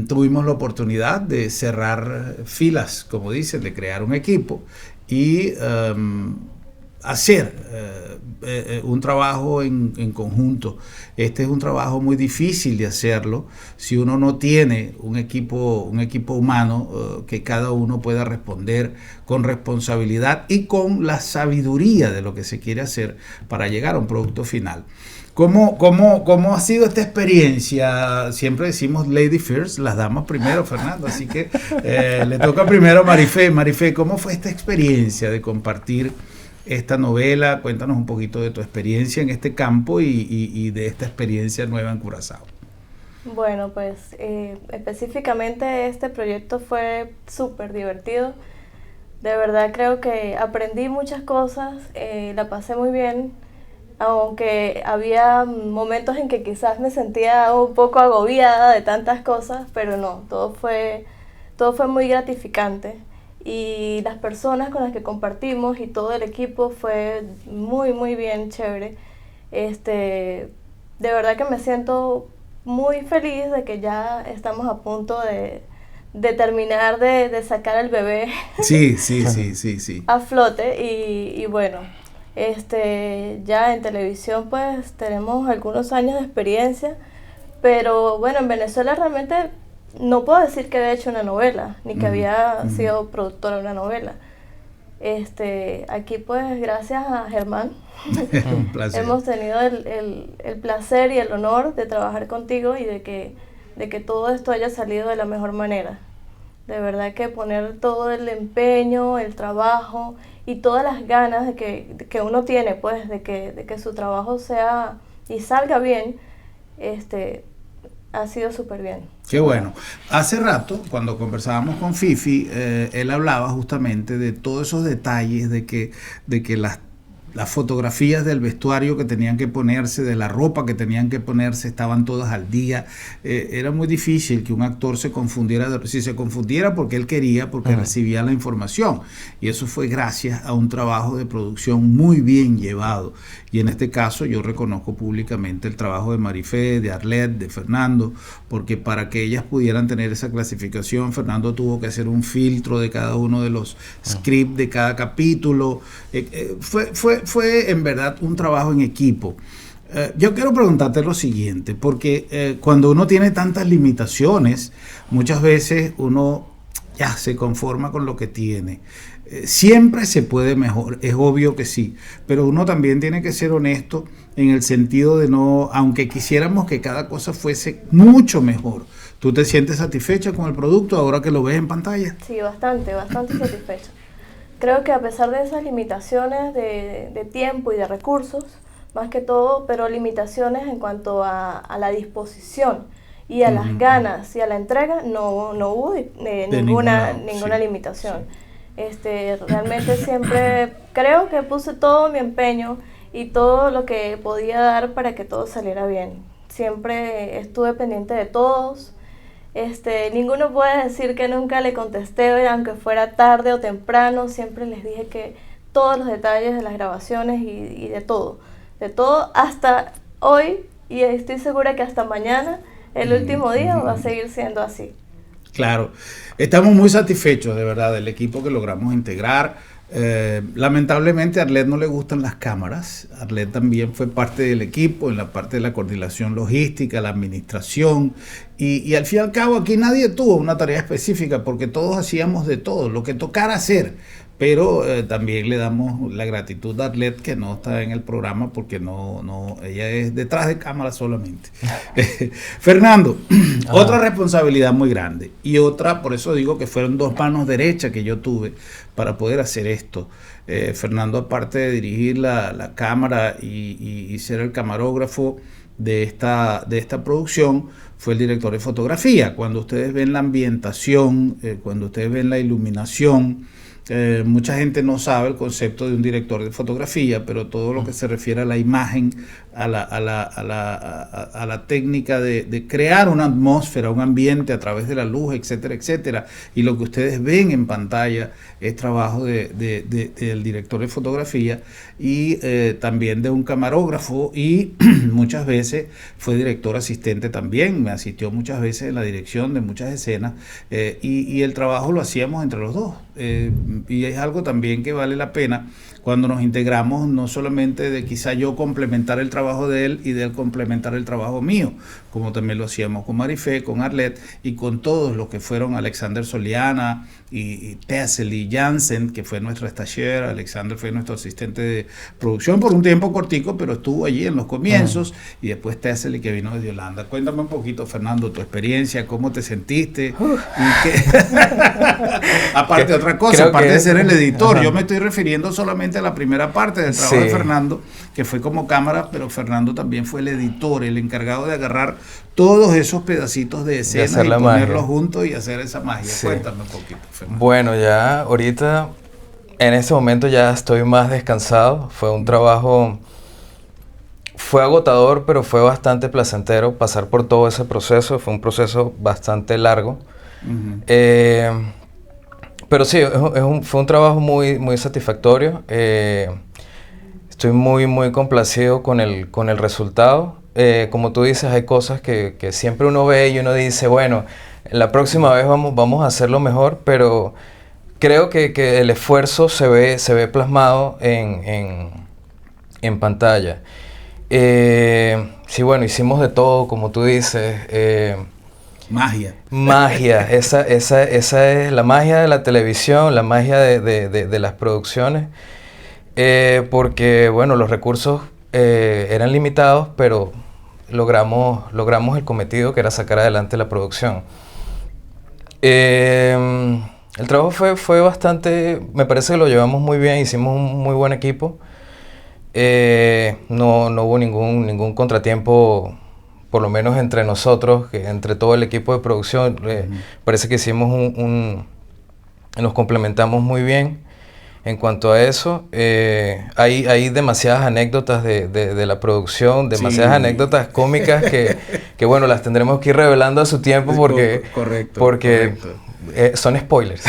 Tuvimos la oportunidad de cerrar filas, como dicen, de crear un equipo y. hacer un trabajo en, en conjunto. Este es un trabajo muy difícil de hacerlo si uno no tiene un equipo humano que cada uno pueda responder con responsabilidad y con la sabiduría de lo que se quiere hacer para llegar a un producto final. ¿Cómo ha sido esta experiencia? Siempre decimos lady first, las damas primero, Fernando, así que le toca primero a Marifé. Marifé, ¿cómo fue esta experiencia de compartir esta novela? Cuéntanos un poquito de tu experiencia en este campo y de esta experiencia nueva en Curazao. Bueno, pues específicamente este proyecto fue súper divertido. De verdad creo que aprendí muchas cosas, la pasé muy bien, aunque había momentos en que quizás me sentía un poco agobiada de tantas cosas, pero no, todo fue muy gratificante. Y las personas con las que compartimos y todo el equipo fue muy, muy bien, chévere. De verdad que me siento muy feliz de que ya estamos a punto de terminar de sacar al bebé a flote y, bueno, ya en televisión pues tenemos algunos años de experiencia, pero bueno, en Venezuela realmente no puedo decir que había hecho una novela, ni que había sido productora de una novela. Aquí pues gracias a Germán Un placer. Hemos tenido el placer y el honor de trabajar contigo y de que todo esto haya salido de la mejor manera. De verdad que poner todo el empeño, el trabajo y todas las ganas de que uno tiene, pues, de que su trabajo sea y salga bien, ha sido súper bien. Qué bueno. Hace rato, cuando conversábamos con Fifi, él hablaba justamente de todos esos detalles de que las fotografías del vestuario que tenían que ponerse, de la ropa que tenían que ponerse, estaban todas al día. Era muy difícil que un actor se confundiera, si se confundiera porque él quería, porque recibía la información. Y eso fue gracias a un trabajo de producción muy bien llevado. Y en este caso yo reconozco públicamente el trabajo de Marifé, de Arlet, de Fernando, porque para que ellas pudieran tener esa clasificación, Fernando tuvo que hacer un filtro de cada uno de los scripts de cada capítulo. Fue en verdad un trabajo en equipo. Yo quiero preguntarte lo siguiente, porque cuando uno tiene tantas limitaciones, muchas veces uno ya se conforma con lo que tiene. Siempre se puede mejor, es obvio que sí, pero uno también tiene que ser honesto en el sentido de no, aunque quisiéramos que cada cosa fuese mucho mejor, ¿tú te sientes satisfecha con el producto ahora que lo ves en pantalla? Sí, bastante, bastante satisfecha. Creo que a pesar de esas limitaciones de tiempo y de recursos, más que todo, pero limitaciones en cuanto a la disposición y a las ganas y a la entrega, no, no hubo ninguna, ninguna limitación. Realmente siempre creo que puse todo mi empeño y todo lo que podía dar para que todo saliera bien. Siempre estuve pendiente de todos. Ninguno puede decir que nunca le contesté, aunque fuera tarde o temprano. Siempre les dije que todos los detalles de las grabaciones y de todo. De todo hasta hoy y estoy segura que hasta mañana, el último día, va a seguir siendo así. Claro, estamos muy satisfechos de verdad del equipo que logramos integrar. Lamentablemente a Arlet no le gustan las cámaras. Arlet también fue parte del equipo en la parte de la coordinación logística, la administración. Y al fin y al cabo aquí nadie tuvo una tarea específica porque todos hacíamos de todo, lo que tocara hacer. Pero también le damos la gratitud a Arlet, que no está en el programa porque no, no, ella es detrás de cámara solamente. Fernando, otra responsabilidad muy grande y otra, por eso digo que fueron dos manos derechas que yo tuve para poder hacer esto. Fernando, aparte de dirigir la cámara y ser el camarógrafo de esta producción, fue el director de fotografía. Cuando ustedes ven la ambientación, cuando ustedes ven la iluminación, mucha gente no sabe el concepto de un director de fotografía, pero todo lo que se refiere a la imagen, a la técnica de crear una atmósfera, un ambiente a través de la luz, etcétera, etcétera. Y lo que ustedes ven en pantalla es trabajo del director de fotografía y también de un camarógrafo y muchas veces fue director asistente también, me asistió muchas veces en la dirección de muchas escenas y el trabajo lo hacíamos entre los dos. Y es algo también que vale la pena cuando nos integramos, no solamente de quizá yo complementar el trabajo de él y de él complementar el trabajo mío, como también lo hacíamos con Marifé, con Arlet y con todos los que fueron Alexander Soliana y Tessel y Jansen, que fue nuestro stagiaire. Alexander fue nuestro asistente de producción por un tiempo cortico, pero estuvo allí en los comienzos, y después Tessel, que vino desde Holanda. Cuéntame un poquito, Fernando, tu experiencia, cómo te sentiste. Y qué... aparte, otra cosa, aparte de ser el editor, yo me estoy refiriendo solamente a la primera parte del trabajo de Fernando, que fue como cámara, pero Fernando también fue el editor, el encargado de agarrar todos esos pedacitos de escena y ponerlos juntos y hacer esa magia. Cuéntame un poquito, Fernando. Bueno, ya ahorita, en este momento ya estoy más descansado. Fue un trabajo, fue agotador, pero fue bastante placentero pasar por todo ese proceso. Fue un proceso bastante largo. Pero sí, fue un trabajo muy, muy satisfactorio. Estoy muy, muy complacido con el resultado. Como tú dices, hay cosas que siempre uno ve y uno dice, bueno, la próxima vez vamos a hacerlo mejor, pero creo que el esfuerzo se ve plasmado en pantalla. Sí, bueno, hicimos de todo, como tú dices. Magia. Magia, esa es la magia de la televisión, la magia de las producciones, porque, bueno, los recursos eran limitados, pero logramos el cometido, que era sacar adelante la producción. El trabajo fue bastante, me parece que lo llevamos muy bien, hicimos un muy buen equipo. No hubo ningún contratiempo, por lo menos entre nosotros, que entre todo el equipo de producción. Parece que hicimos nos complementamos muy bien en cuanto a eso. Hay demasiadas anécdotas de la producción, demasiadas anécdotas cómicas que, bueno, las tendremos que ir revelando a su tiempo porque, correcto, porque son spoilers.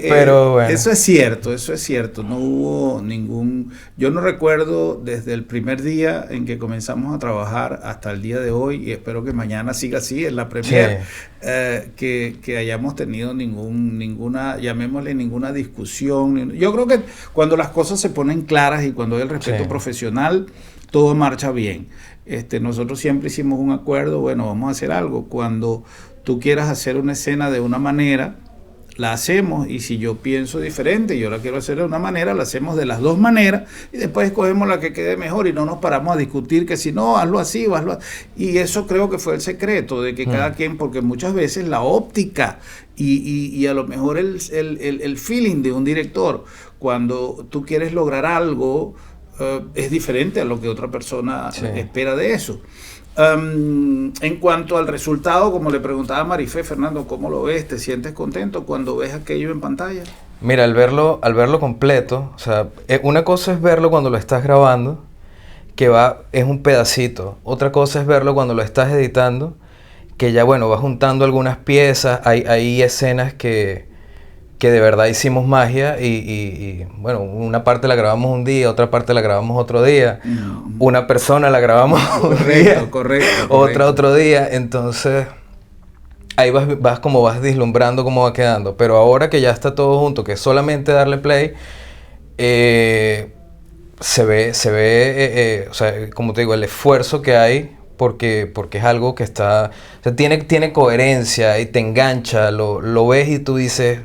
Pero bueno. Eso es cierto, eso es cierto. No hubo ningún... Yo no recuerdo desde el primer día en que comenzamos a trabajar hasta el día de hoy, y espero que mañana siga así en la premiere, que hayamos tenido ninguna, llamémosle, ninguna discusión. Yo creo que cuando las cosas se ponen claras y cuando hay el respeto profesional, todo marcha bien. Nosotros siempre hicimos un acuerdo, bueno, vamos a hacer algo. Cuando tú quieras hacer una escena de una manera, la hacemos, y si yo pienso diferente, yo la quiero hacer de una manera, la hacemos de las dos maneras, y después escogemos la que quede mejor, y no nos paramos a discutir que si no, hazlo así o hazlo así. Y eso creo que fue el secreto de que cada quien, porque muchas veces la óptica y a lo mejor el feeling de un director, cuando tú quieres lograr algo, es diferente a lo que otra persona espera de eso. En cuanto al resultado, como le preguntaba a Marifé, Fernando, ¿cómo lo ves? ¿Te sientes contento cuando ves aquello en pantalla? Mira, al verlo completo, o sea, una cosa es verlo cuando lo estás grabando, que es un pedacito. Otra cosa es verlo cuando lo estás editando, que ya, bueno, vas juntando algunas piezas, hay escenas que de verdad hicimos magia y, bueno, una parte la grabamos un día, otra parte la grabamos otro día, una persona la grabamos un día, correcto, otra otro día, entonces ahí vas como vas deslumbrando cómo va quedando, pero ahora que ya está todo junto, que es solamente darle play, se ve, o sea, como te digo, el esfuerzo que hay, porque es algo que está, o sea, tiene coherencia y te engancha, lo ves y tú dices,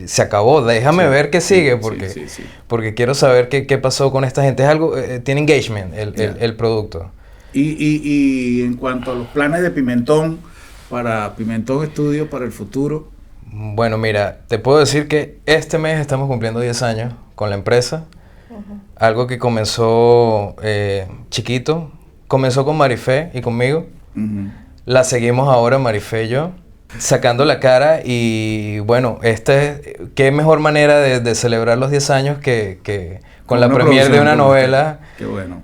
se acabó, déjame ver qué sigue, porque, porque quiero saber qué pasó con esta gente. Es algo, tiene engagement el producto. Y en cuanto a los planes de Pimentón, para Pimentón Studio, para el futuro. Bueno, mira, te puedo decir que este mes estamos cumpliendo 10 años con la empresa. Algo que comenzó chiquito, comenzó con Marifé y conmigo. La seguimos ahora Marifé y yo, sacando la cara. Y bueno, qué mejor manera de celebrar los 10 años que con la premiere de una novela. Qué bueno.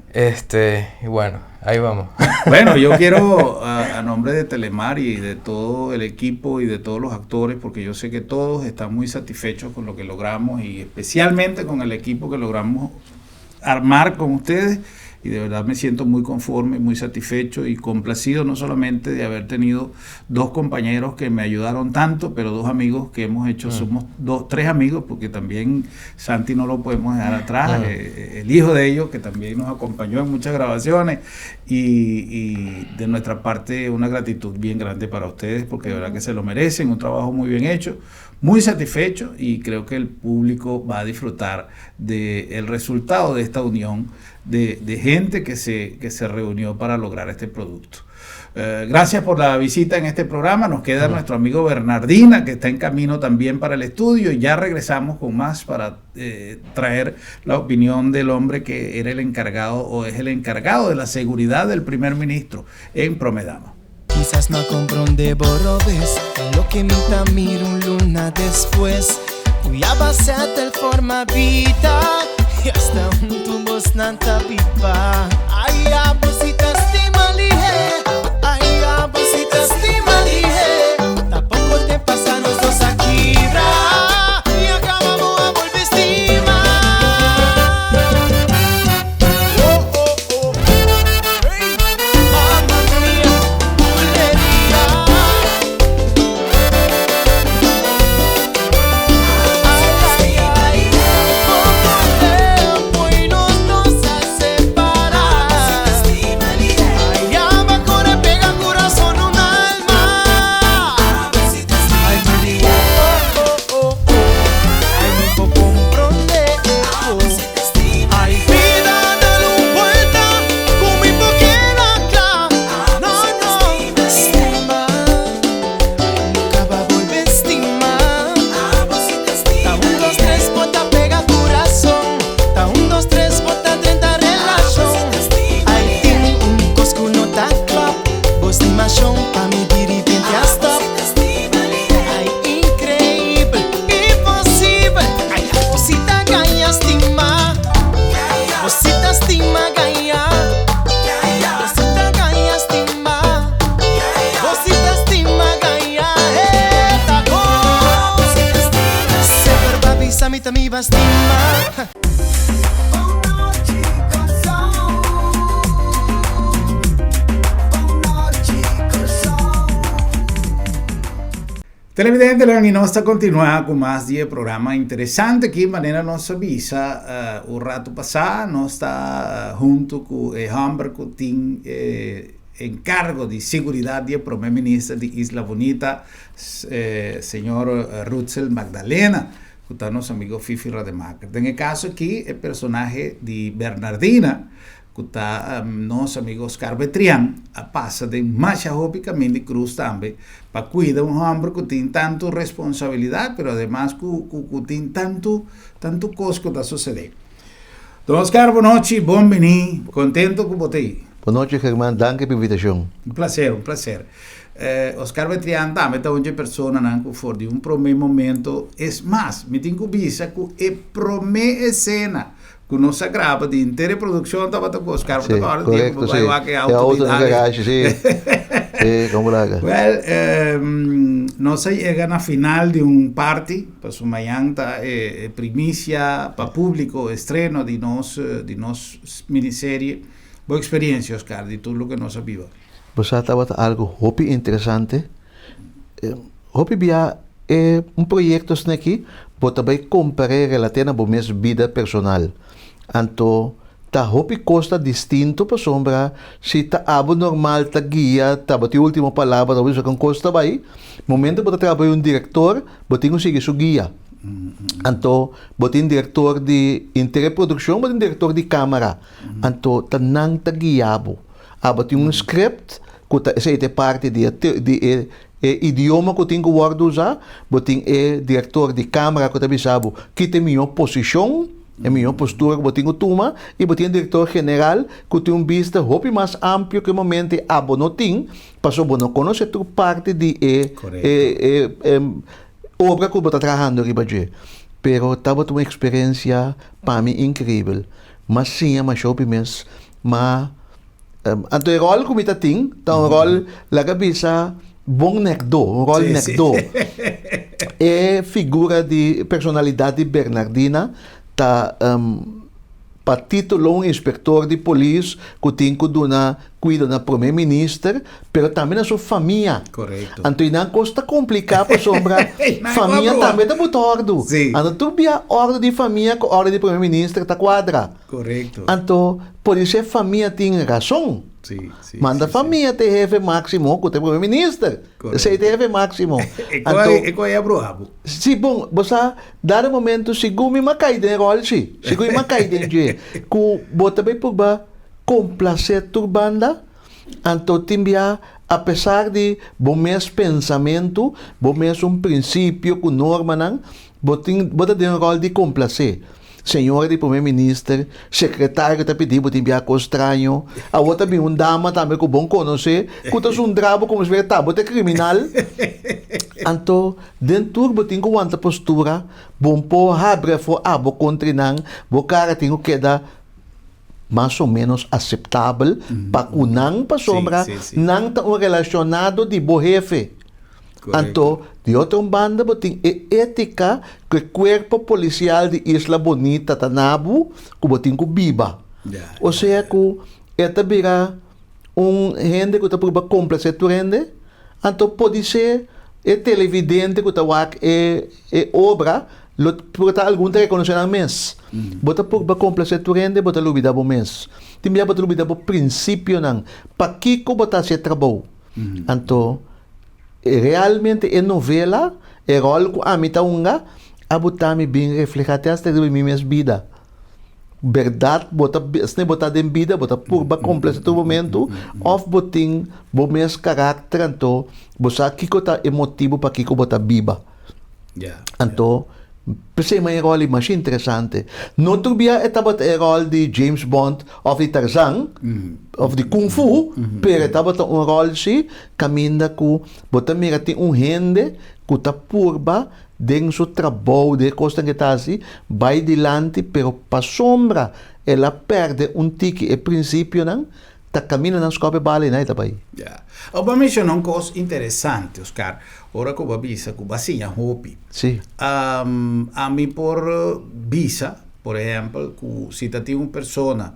Y bueno, ahí vamos. Bueno, yo quiero, a nombre de Telemar y de todo el equipo y de todos los actores, porque yo sé que todos están muy satisfechos con lo que logramos y especialmente con el equipo que logramos armar con ustedes. Y de verdad me siento muy conforme, muy satisfecho y complacido no solamente de haber tenido dos compañeros que me ayudaron tanto, pero dos amigos que hemos hecho, somos dos, tres amigos, porque también Santi no lo podemos dejar atrás, el hijo de ellos que también nos acompañó en muchas grabaciones y, y de nuestra parte una gratitud bien grande para ustedes porque de verdad que se lo merecen, un trabajo muy bien hecho, muy satisfecho y creo que el público va a disfrutar del resultado de esta unión de gente que se reunió para lograr este producto. Gracias por la visita en este programa. Nos queda nuestro amigo Bernardina, que está en camino también para el estudio. Y ya regresamos con más para traer la opinión del hombre que era el encargado o es el encargado de la seguridad del primer ministro en Prome Dama. Kisas m'a komprondé bo robes. Loke mi ta mira un luna despues. Voy a basarte el forma vida. Y hasta un tumbos nanta pipa. Ay, abosita estima lige. Ay, abosita estima lige. Tampoco te pasa los dos aquí, bra. Y acabamos a volver estima. Oh, oh, oh. Hey, mamma mia, buleria. Ay, ay, ay, poco tempu i nos dos a separá. Ay, abajo le pega kurason un alma. Ay, Maria, oh, oh, oh, oh. Ay, mi por komprondé. Ay, bida a dal un buelta, ku mi por keda kla. No, no, stima. Nunka b'a bolbe stima. Ta un, dos, tres, bo ta pega kurason. Ta un, dos, tres, bo ta drenta relashon. Ay, tin un kos ku no ta klòp. Bo stimashon pa mi diripiente a stòp. Ay, inkreibel, imposibel. Ay, bo sí ta gaña stima. Bo sí ta stima gaña. Bo sí ta gaña stima. Bo sí ta stima gaña. Eta go. Semper b'a bisa mi ta mi b'a stima. Televidente, i nos ta kontinuá ku mas di programa interesante aki, manera nos a bisa un ratu pasá, nos ta huntu ku e hòmber ku tin enkargo di seguridat di promé minister di Isla Bonita, señor Rutsel Magdalena, ku ta nos amigu Fifi Rademaker. Den e kaso aki, e personahe di Bernardina, ku ta nos amigu Oscar Betrian, a pasa den masha hopi kaminda di krus tambe, pa kuida un hòmber ku tin tantu responsabilidat, pero ademas ku tin tantu, tantu kos ku ta susedé. Don Oscar, bon nochi, bon biní, kontentu ku bo t'ei. Bon nochi, Germán. Danki pa e invitashon. Un plaser, un plaser. Oscar Betrian tambe ta un personanan ku for di un promé momento, es mas, mi tin ku bisa ku e promé esena ku nos a graba di henter produkshon tabata ku Oscar. Sí, korekto, sí. E outo den garage, sí. Sí, kon bulaga. Well, nos a yega na final di un parti, pasobra mañan ta e primisia pa públiko, estreno di nos miniserie. Bo eksperensia, Oscar, di tur loke nos a biba. Bo sa, tabata algu hopi interesante. Hopi bia un proyekto aki, bo ta bai kompará relatá na bo mes bida personal. Anto, ta hopi kos ta distinto pasobra si ta abo normal ta guia, ta bo tin último palabra, ta bo kon kos ta bai. Momento bo ta traha un direktor, bo tin ku sigui su guia. Anto, bo tin direktor di henter produkshon, bo tin direktor di kámara. Anto, ta nan ta guia bo. Abo tin un script, ku ta esei ta parti di e idioma ku tin ku wòrdu usá, bo tin e direktor di kámara ku ta bisa bo ki ta e mihó posishon, e mihó postura ku bo tin ku tuma, i bo tin e direktor general ku tin un bista hopi mas amplio ku e momento abo no tin, pasobra bo no konosé tur parti di e obra ku bo ta trahando riba dje. Pero tabata un eksperensia pa mi inkreibel. M'a siña masha hopi mes, ma anto e ròl ku mi ta tin ta un ròl laga bisa bon nèkdó, un ròl nèkdó. E figura di personalidat di Bernardina ta. Pa título un inspektor di polis ku tin ku duna kuido na prome minister, pero tambe na su famia. Korekto. Anto i nan kos ta kompliká pasobra famia tambe ta buta òrdu. Anto tur bia òrdu di famia ku òrdu di prome minister ta kuadra. Korekto. Anto podisé famia tin rason. Manda famia ta e hefe máksimo ku ta e prome minister. Esei ta e hefe máksimo. Anto. E koi a bruha bo. Si, bon, bo sa, dado momento segun mi m'a kai den e ròl si, segun mi m'a kai den dje, ku bo ta bai purba komplasé tur banda, anto tin bia apesar di bo mes pensamentu, bo mes un prinsipio ku normanan, bo tin, bo ta den ròl di komplasé. Señora di Primer Minister, secretario ta pidi bo tin bia cos straño. Awor ta bin un dama tambe cu bon conoce, cu ta zundra bo como si fuera ta bo ta criminal. Anto, den tur bo tin cu wanta postura, bon por habri afo abo contra nan, bo cara tin cu keda mas o menos aceptabel pa cu nan pasobra nan ta un relacionado di bo hefe. Anto, di otro un banda bo tin e étika ku e kuerpo polisial di Isla Bonita ta na bo ku bo tin ku biba. Osea ku e ta bira un hende ku ta purba komplasé tur hende. Anto podisé e televidente ku ta wak e e obra lo por ta algun ta rekonosé nan mes. Bo ta purba komplasé tur hende, bo ta lubidá bo mes. Tin bia bo ta lubidá bo prinsipionan. Pakiko bo ta hasi e trabou? Anto realmente e novela, e ròl ku ami ta hunga, a buta mi bin reflehá te asta riba mi mes bida. Bèrdat bo ta esei bo ta den bida, bo ta purba komplesá tur momentu òf bo tin bo mes karakter anto bo sa kiko ta e motibu pakiko bo ta biba. Anto, p'esei man e ròl ei masha interesante. No tur bia e tabata e ròl di James Bond òf di Tarzan òf di Kung Fu, pero e tabata un ròl si kaminda ku bo ta mira tin un hende ku ta purba den su trabou, den e kosnan ku e ta hasi, bai dilanti, pero pasobra el a pèrdè un tiki e prinsipionan, Ta camina nan scope bala y nan e ta bay. Ya. Bo a menciona un cos interesante, Oscar, ora cu bo a bisa cu bo a siña hopi. Si. Ami por bisa, por ehempel, cu si ta tin un persona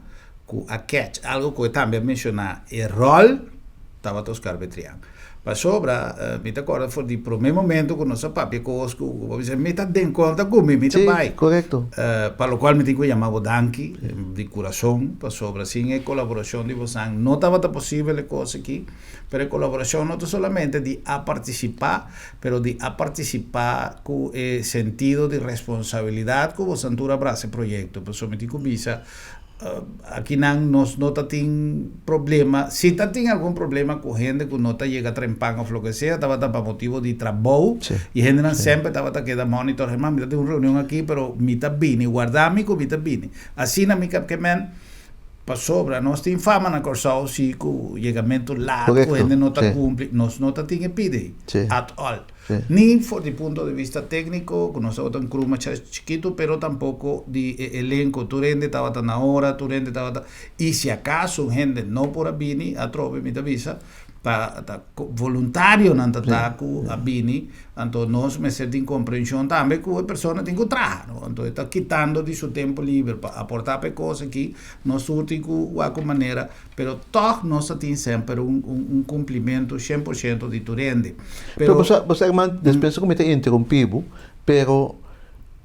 cu a catch algo cu e tambe a menciona, e rol tabata Oscar Betrian. Pasobra mi ta corda for di prome momento cu nos a papia cos cu bo bisa mi ta den conta cu mi, mi ta bay. Sí, corecto. Pa locual mi tin cu yama bo danki di curason pasobra sin e colaboracion di bosan no tabata posibel e cos aki. Pero e colaboracion no ta solamente di a participa, pero di a participa cu e sentido di responsabilidad cu bosan tur a brasa e proyecto. Pasobra mi tin cu bisa Akinan nos no ta tin problema, si ta tin algun problema ku hende ku no ta yega trempan of loke sea, tabata pa motibo di trabou i hendenan semper tabata keda monitor, herman mi ta tin un reunion aki pero mi ta bini, warda mi ku mi ta bini. Asina mi kap ke men pasobra nos tin fama na Kòrsou si ku yegamentu lat ku hende no ta kumpli, nos no ta tin e pidi at all. Ni for di punto di vista técnico, cu nos tabata un crew masha chikito, pero tampoco di e elenco. Tur hende tabata na ora, tur hende tabata. Y si acaso un hende no por a bini, atrobe mi ta bisa, ta ta voluntarionan ta ta cu a bini, anto nos mester tin comprension tambe cu e persona tin cu traha, no? Anto e ta kitando di su tempo liber pa aporta pa e cos aki, nos tur tin cu wak un manera. Pero tòg nos ta tin semper un un kumplimentu 100% di tur hende. Pero bo sa, bo sa herman, despensa ku mi ta interumpí bo, pero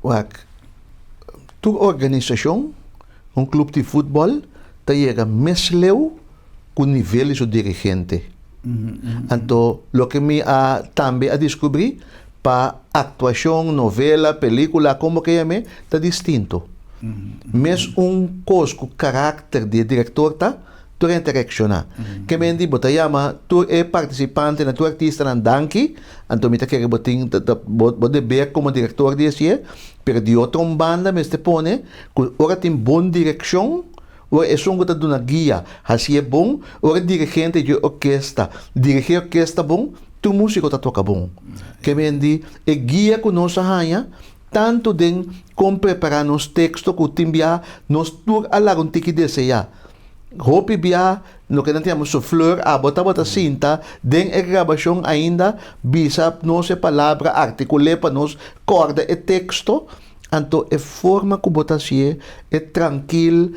wak, tur organisashon, un klup di futbòl ta yega mes leu ku nivel di su dirigente. Anto loke mi a tambe a diskubrí pa aktuashon, novela, pelíkula, komo ke yam'é, ta distinto. Mes un kos ku karakter di e direktor ta, tur hende ta reakshoná. Ke men di bo ta yama tur e partisipantenan, tur artistanan danki, anto mi ta kere bo tin bo deber komo direktor di esei, pero di otro un banda mester pone ku ora tin bon direkshon, ora esun ku ta duna guia hasié bon, ora dirigente di e orkesta dirigí e orkesta bon, tur músiko ta toka bon. Ke men di e guia ku nos a haña Tantu den kon prepará nos teksto ku tin bia nos tur a laga un tiki deseá. Hopi bia loke nan ta yama sufleur abo tabata sinta den e grabashon ainda bisa nos e palabra, artikul'é pa nos kòrda e teksto. Anto e forma ku bo ta hasié e trankil,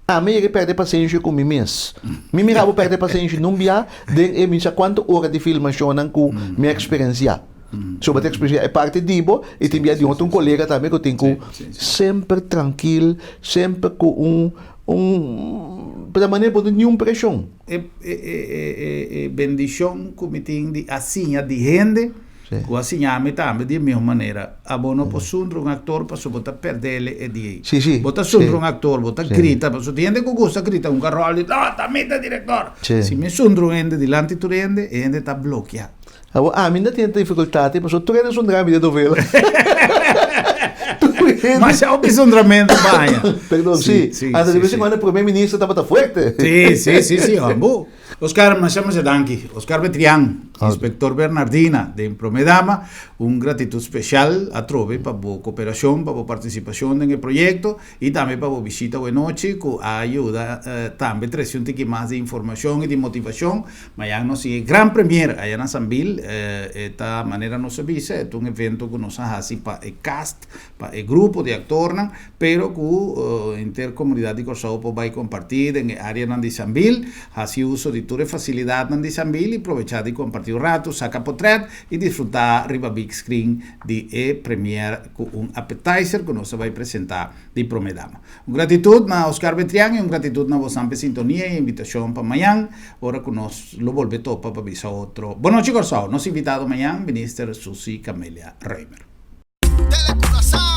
ami yega pèrdè pasenshi ku mi mes. Mi mira bo pèrdè pasenshi nun bia den e mi sa kuantu ora di filmashonnan ku mi a eksperensiá. So bo ta eksperensiá e parti di bo i tin bia di otro un kolega tambe ku tin ku semper trankil, semper ku un un pa manera bo no tin niun preshon. E e bendishon ku mi tin di a siña di hende. Ku a siña mi tambe di e miho manera. Abo no por sundra un aktor pasobra bo ta perdele e di ei. Bo ta sundra un aktor, bo ta grita, pasobra tin hende ku gusta grita un karòl di, No, ta mi ta direktor! Si mi sundra un hende dilanti tur hende, e hende ta blokia. Abo, ami no tin difikultat pasobra tur hende sundra mi den novela. Tur hende. Masha hopi sundramentu baña. Perdon, si. Anto de bes en kuando e prome minister tabata fuerte. Si, si, si, si, abo. Oscar, masha masha danki. Oscar Betrian, Inspector Bernardina den Prome Dama, un gratitud special atrobe pa bo cooperacion, pa bo participacion den e proyecto y tambe pa bo bishita awe nochi cu a yuda tambe trece un tiki mas di informacion y di motivacion. Mayan nos tin e gran premier aya na Sambil, e ta manera nos a bisa, e ta un evento cu nos a haci pa e cast, pa e grupo di aktornan, pero ku henter komunidat di Kòrsou por bai kompartí den e áreanan di Sambil, hasi uso di tur e fasilidatnan di Sambil i probechá di kompartí un ratu, saka potrèt i disfrutá riba big screen di e première ku un appetizer ku nos a bai presentá di Prome Dama. Un gratitut na Oscar Betrian i un gratitut na bosan p'e sintonia i invitashon pa mañan ora ku nos lo bolbe topa pa bisa otro. Bonochi Kòrsou! Nos invitado mañan, Minister Suzy Camelia Römer. Tele Curaçao.